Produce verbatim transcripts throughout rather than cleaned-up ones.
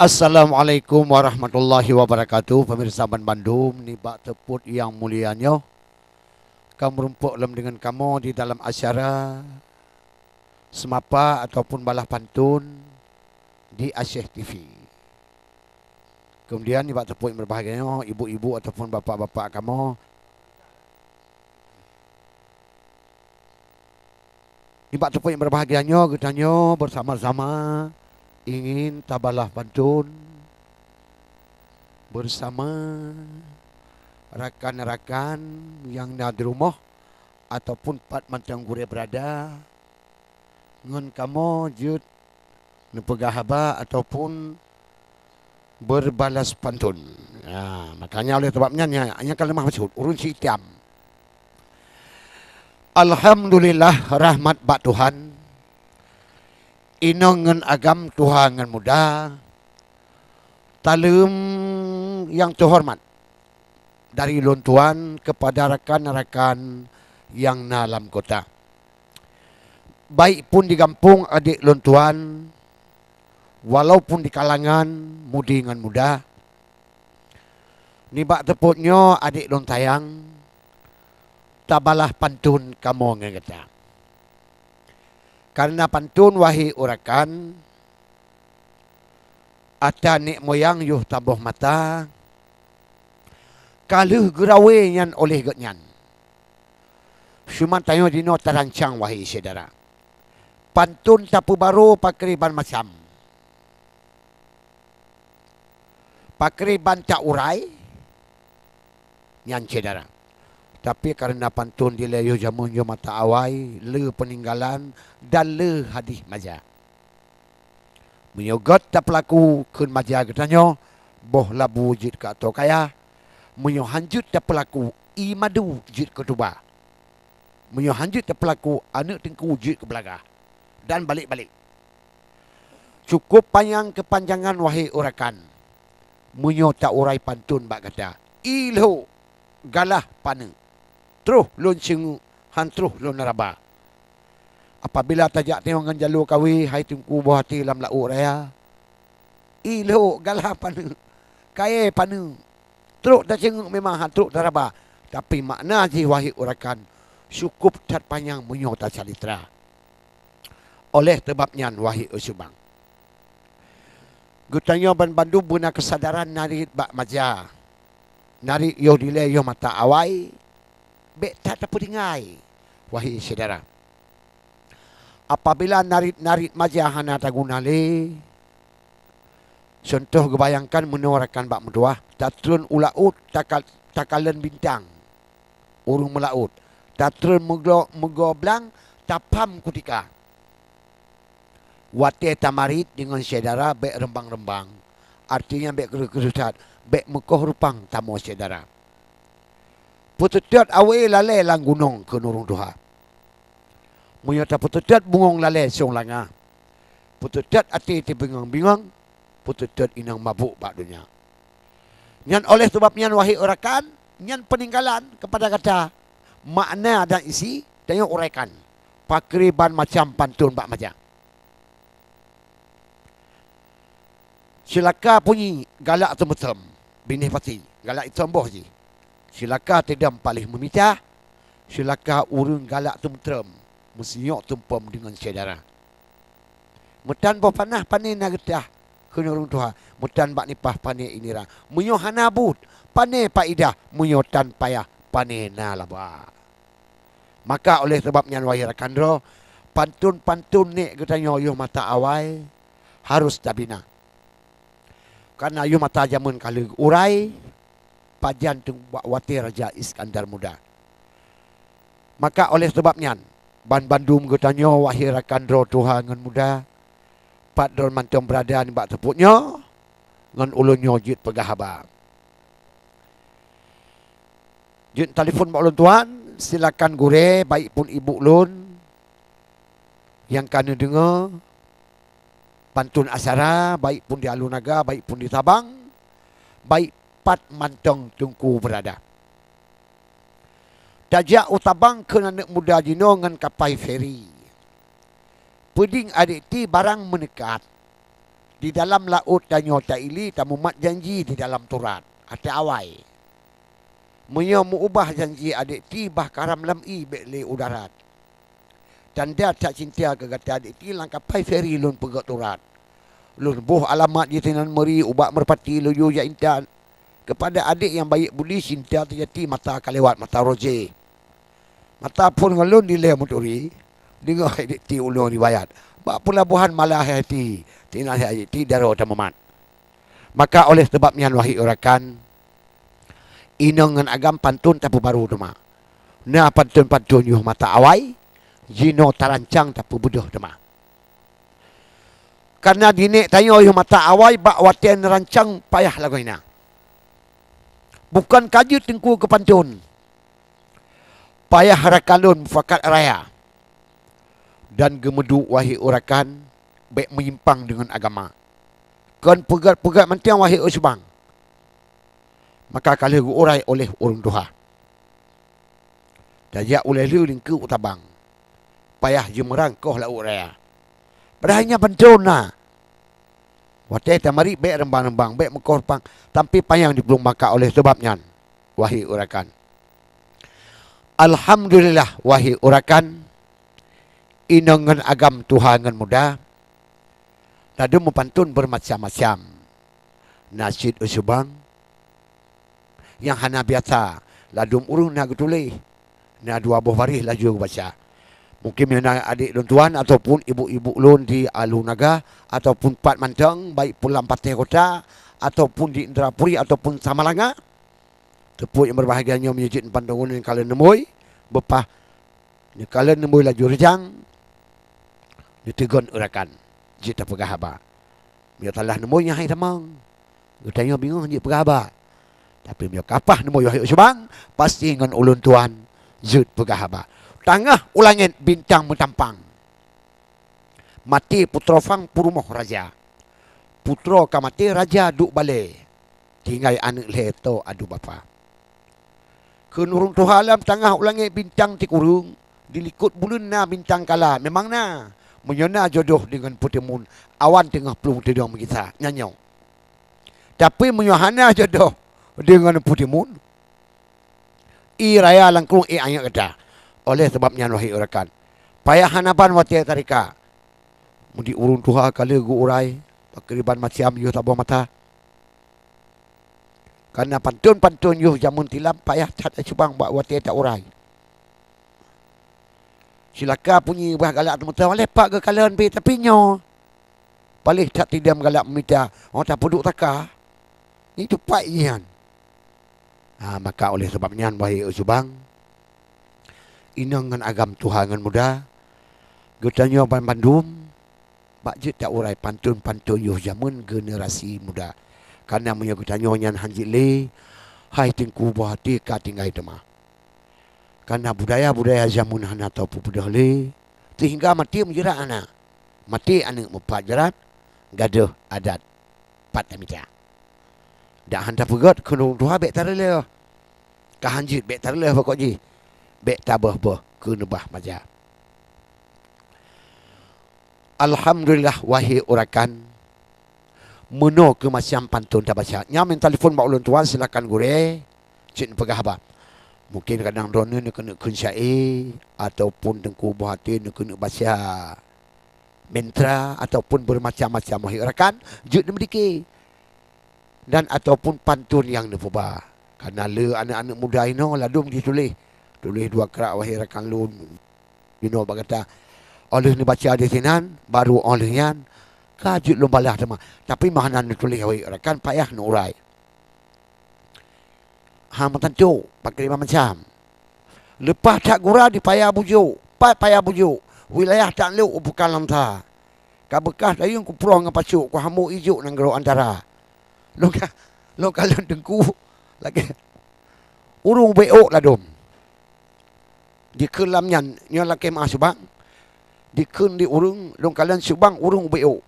Assalamualaikum warahmatullahi wabarakatuh. Pemirsa ban bandum, nibak teupot nyang mulia nyoe, ka meurumpok lom deungon kamoe di dalam acara seumapa ataupun balaih pantun di Aceh T V. Kemudian, nibak teupot nyang berbahagia nyoe, ibu-ibu ataupun bapak-bapak kamoe, nibak teupot nyang berbahagia nyoe, geutanyoe bersama-sama ingin tabalaih pantun bersama rakan-rakan nyang na di rumoh ataupun pat mantong gurée berada, ngon kamoe jeuet neupeugah haba ataupun berbalas pantun. Ya, makanya oleh sebab nyan, nya, nyang ka leumah bacut, ureuëng si itam. Alhamdulillah, rahmat bak Tuhan. Inong ngon agam, tuha ngon muda, taleuem nyang teuhoreumat dari lôn tuan kepada rakan-rakan nyang na lam kota, baik pun di gampông adék lôn tuan, walaupun di kalangan mudi ngon muda. Nibak teupot nyoe adék lôn sayang, tabalaih pantun kamoe ngon gata. Kareuna pantun, wahé urakan, ata nék moyang yoh taboh mata, ka lheueh geurawé nyan oleh geuhnyan. Seumantang nyoe jinoe tarancang, wahé syedara. Pantun tapeubaro pakriban macam. Pakriban ta urai nyan syedara. Tapi kareuna pantun dilée yoh jameun yoh mata awai, le peuninggalan dan le hadih maja. Meunyoe gét tapeulaku kheun maja geutanyoe, boh labu jeuet keu atoe kaya. Meunyoe hanjeuet tapeulaku, ié madu jeuet keu tuba. Meunyoe hanjeuet tapeulaku, aneuëk teungku jeuet keu beulagah. Dan balek-balek. Cukup panyang keupanjangan, wahé urakan, meunyoe ta urai pantun bak gata. Ié lhok galah paneuk, troh lôn ceungeuk, han troh lôn raba. Apabila tajak teungoh ngon jaloe kawé, hai teungku boh até lam laôt raya, ié lhok galah paneuk, kayée paneuk, trok taceungeuk memang han trok taraba, tapi makna jih, wahé urakan, cukup that panyang meunyoe tacalitra. Oleh teubab nyan, wahé usubang, geutanyoe ban bandum beuna keusadaran narit bak maja, narit yoh dilée yoh mata awai, bék that tapeutinggai, wahé syedara. Apabila narit-narit maja hana taguna lé, cuntoh geubayangkan meunoe rakan bak meutuwah, tatreun u laôt taka-, takalon bintang, ureuëng meulaôt, tatreun meugo-, meugoe blang, tapham kutika. Watée tamarit deungon syedara bék reumbang-reumbang, artinya bék kreueh-kreueh that, bék meukoh reupang tamoe syedara. Peuteuteuet awé lalée lam gunong kheun ureuëng tuha. Meunyoe tapeuteuteut bungong lalée song langa, peuteuteut até teubingung-bingung, peuteuteut inong mabök bak donya. Nyan oleh sebab nyan, wahé urakan, nyan peuninggalan keupada gata. Makna dan isi tanyoe uraikan. Pakriban macam pantun bak maja. Cilaka punyi galak teumeuteum, binéh pati galak itom boh jih. Cilaka teudam paléh meumita, cilaka ureuëng galak teumeuteum, meusinyok teumpom deungon syedara. Meutan boh panah pané na geutah, kheun ureuëng tuha, meutan bak nipah pané inira. Meunyoe hana buet, pané paidah, meunyoe tan payah, pané na laba. Maka oleh sebab nyan, wahé rakan droe, pantun-pantun nék geutanyoe yoh mata awai harôh tabina. Kareuna yoh mata jameun ka lheueh geuurai, pajan teuk bak watée Raja Iskandar Muda. Maka oleh sebab nyan, ban bandum geutanyoe, wahé rakan droe tuha ngon muda, pat droe mantong beurada nibak teupot nyoe, ngon ulôn nyoe jeuet peugah haba. Jeuet telepon bak ulôn tuan, silakan gurée, baik pun ibu lôn nyang ka neudeungoe pantun acara, baik pun di Alu Naga, baik pun di Sabang, baik pat mantong teungku beurada. Tajak u Sabang kheun aneuëk muda jinoe ngon kapai feri. Peuding adik ti barang meuneukat. Di dalam laôt tanyoe taili tamumat janji di dalam turat, até awai. Meunyoe meu-ubah janji adek ti, bah karam lam ié bék lé u darat. Tanda that cinta keu gata adek ti, lam kapai feri lôn peugét turat. Lôn boh alamat jih sinan meuri ubak meurpati laju jak intat. Keupada adek nyang baik budi, cinta seujati mata ka lewat mata roje. Mata phon ngon lôn dilée meuturi, deungoe hai adek ti ulôn riwayat. Bak peulabohan malah hai ti, sinan hai adek ti daroe tamumat. Maka oleh sabab nyan, wahé e rakan, inong ngon agam pantôn tapeubaru teuma. Na pantôn-pantôn yoh mata awai, jinoe tarancang tapeubeudôh teuma. Kareuna di nèk tanyoe yoh mata awai bak watée neurancang payah lagoina. Bukon ka jeuet teungku keu pantôn. Payah rakan lôn mufakat raya dan geumeuduek, wahé e rakan, bék meuyimpang deungon agama. Kon peugét-peugét mantong, wahé e subang. Maka ka lheueh geu-urai oleh ureuëng tuha. Tajak ulée lheueh lingkeue u tabang. Payah jimeurangkoh laôt raya. Padahai nyan pantôn na. Watée tamarit bék reumbang-reumbang, bék meukoh reupang, tapi panyang jiplueng maka oleh sabab nyan, wahé e rakan. Alhamdulillah, wahé e rakan, inong ngon agam tuha ngon muda, ladôm meupantôn beureumacam-macam. Na cit e subang, nyang hana biasa, ladôm ureuëng na geutuléh, na dua boh baréh laju geubaca. Mungken meunyoe na adek lôn tuan ataupun ibu-ibu lôn di Alu Naga ataupun pat mantong, baik pue lam Patéh Kota ataupun di Indrapuri ataupun Samalanga, teupeu nyang beubahgia nyoe meunyoe jeuet pantôn ngon nyang ka lheueh neumui, beupah nyang ka lheueh neumui laju reujang, neuteugon e rakan, jeuet tapeugah haba. Meunyoe salah neumui nyan hai tamong, geutanyoe bingung jeuet peugah haba. Tapi meunyoe kapah neumui wahé e subang, pasti ngon ulôn tuan jeuet peugah haba. Tangah u langét bintang meutampang. Maté putroe fang peurumoh raja. Putroe ka maté, raja duek balée. Tinggai aneuëk lhée toe adu bapa. Kheun ureuëng tuha, lam tangah u langét bintang sikureueng, di likot buleuen na bintang kala. Memang na. Meunyoe na jodoh deungon peuteumon, awan teungoh plueng teudong meugisa. Nyan nyoe. Tapi meunyoe hana jodoh deungon peuteumon, ié raya lam krueng, ié aneuëk gata. Oleh sabab nyan, wahé e rakan, payah hana ban watée tarika. Meunyoe ureuëng tuha ka lheueh geu-urai, pakriban macam yoh saboh mata. Kareuna pantôn-pantôn yoh jamén silam payah that e subang bak watée ta-urai. Cilaka punyi bah galak teumeuteue, lé pat geukalon pih, tapi nyoe paléh that sidam galak meumita, oh, tapeuduek saka. Nyan tupat nyan. Ha, maka oleh sabab nyan, wahé e subang, inong ngon agam tuha ngon muda, geutanyoe banmandum bak jeuet ta-urai pantôn-pantôn yoh jamén generasi muda. Kareuna meunyoe geutanyoe nyan han jeuet lé, hai teungku, boh até ka tinggai teuma. Kareuna budaya-budaya jamén hana tapeubeudôh lé, seuhingga maté meujeurat aneuk, maté aneuk meupat jeurat, gadôh adat pat tamita. Dak han tapeugét keu ureuëng tuha bék tareuloh. Ka han jeuet bék tareuloh pokok jih. Bék taböh-böh keuneubah maja. Alhamdulillah, wahé e rakan, meunoe keuh macam pantôn tabaca. Nyang meutelepon bak ulôn tuan, silakan gurée, cit neupeugah haba. Mungken kadang droeneuh neukeuneuk kheun syaé, ataupun teungku boh até neukeuneuk baca mantra, ataupun beureumacam-macam, wahé e rakan, jeuet neumeudiké. Dan ataupun pantôn nyang neupeuba. Kareuna le aneuëk-aneuëk muda inoe ladôm jituléh. Tuléh dua krak, wahé e rakan lôn. Jinoe bak gata. Óh lheueh neubaca di sinan, baru óh lheueh nyan ka jeuet lôn balaih teuma. Tapi meuhana neutuléh, wahé e rakan, payah neuurai. Ha, meutantu, pakriban macam. Leupah that gura di Paya Bujôk, pat Paya Bujôk, wilayah Taklok u Peukan Lamsa. Ka beukah dayeueng kuproh ngon pacok, kuhamo ijok nanggroe antara. Lôn ka, lôn kalon teungku lagée ureuëng ubé ôk ladôm. Dikheun lam nyan, nyoe lakée meu'ah subang. Dikheun di ureuëng, lôn kalon subang ureuëng ubé ôk.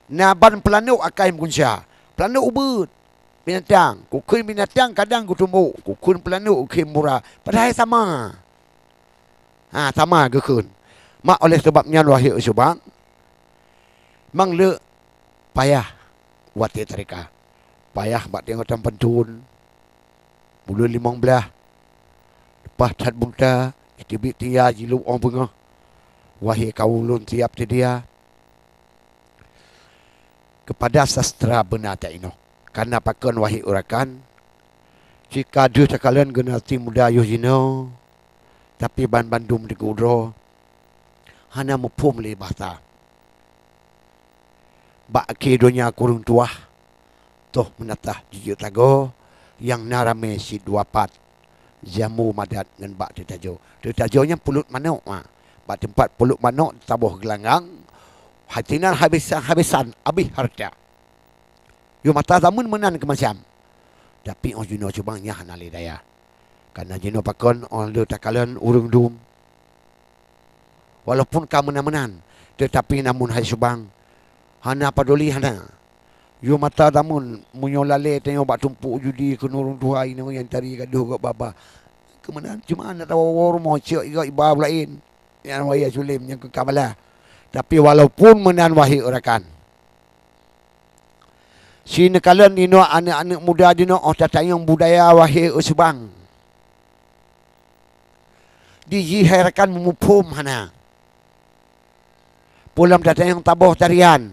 Na ban peulanok akai meugunsa. Peulanok ubeuet binatang. Kukheun binatang kadang geutumbok. Kukheun peulanok geukhém mura. Padahai sama. Ha, sama geukheun. Mak oleh sabab nyan, wahé e subang, mang le payah watée tareka. Payah bak teungoh tampan thon, buleuen limong blaih, leupah that bunta, jiteubiet tia jilôb óh beungoh. Wahé kawöm lôn siab teudia keupada sastra beuna tainoe. Kana pakon wahé urakan, cit ka deuh takalon generasi muda yoh jinoe, tapi banmandum teugudroe hana muphom lé bahsa. Bak akhé donya kureueng tuwah, toh meunatah jijeuet tagoe, nyang na ramé sidua pat, jambu madat ngon bak teutajoe. Teutajoe nyan peuleut manök, ha. Bak teumpat peuleut manök taboh geulanggang, hati nan habisan-habisan abéh hareuta. Yoh masa zameun meunan keumacam. Tapi óh jinoe cubang nyan hana lé daya. Kana jinoe pakon óh lheueh takalon ureuëng dum. Walaupun ka meunan-meunan, teutapi namun hai cubang, hana paduli hana. Yoh masa zameun, meunyoe lalée tanyoe bak tumpôk judi keunoe ureuëng tuha inoe nyang tari gadoh gok babah. Keumeunan cuma hana tawoe-woe rumoh cok iga iba laén. Nyan wahé sulem nyang keu kabala. Tapi walaupun meunan wahé urakan, sineukalon inoe aneuëk-aneuëk muda jinoe óh tatanyong budaya wahé cubang. Di jih hai rakan meumuphom hana. Peue lom tatanyong taboh tarian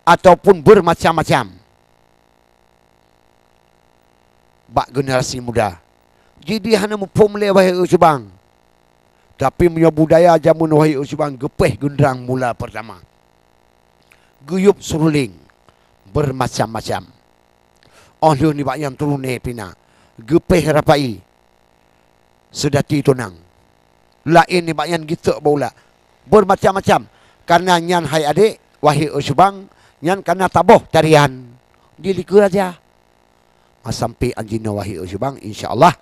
ataupun beurmacam-macam bak generasi muda. Jadi hana muphom lé wahé cubang. Tapi meunyoe budaya jameun wahé cubang geupéh gundrang mula peurtama. Geuyub suruling beurmacam-macam. Óh lheueh nibak nyan turune pina, geupéh rapai seudati tunang. Laén nibak nyan geuteuk bak ulak. Beurmacam-macam. Kareuna nyan hai adék, wahé cubang, nyan kareuna taboh tarian di likeu raja. Masampé an jinoe wahé cubang, insya Allah,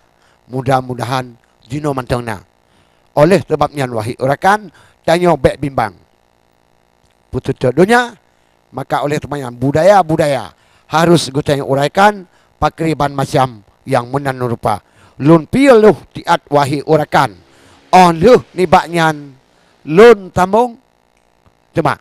mudah-mudahan jinoe mantong na. Oleh sabab nyan wahé urakan, tanyoe bék bimbang. Peuteuteuet donya, maka oleh teuma nyan budaya-budaya harus geutanyoe uraikan pakriban macam nyang meunan rupa. Lôn piôh lôh tiat wahé urakan. Óh lheueh nibak nyan lôn sambông teuma.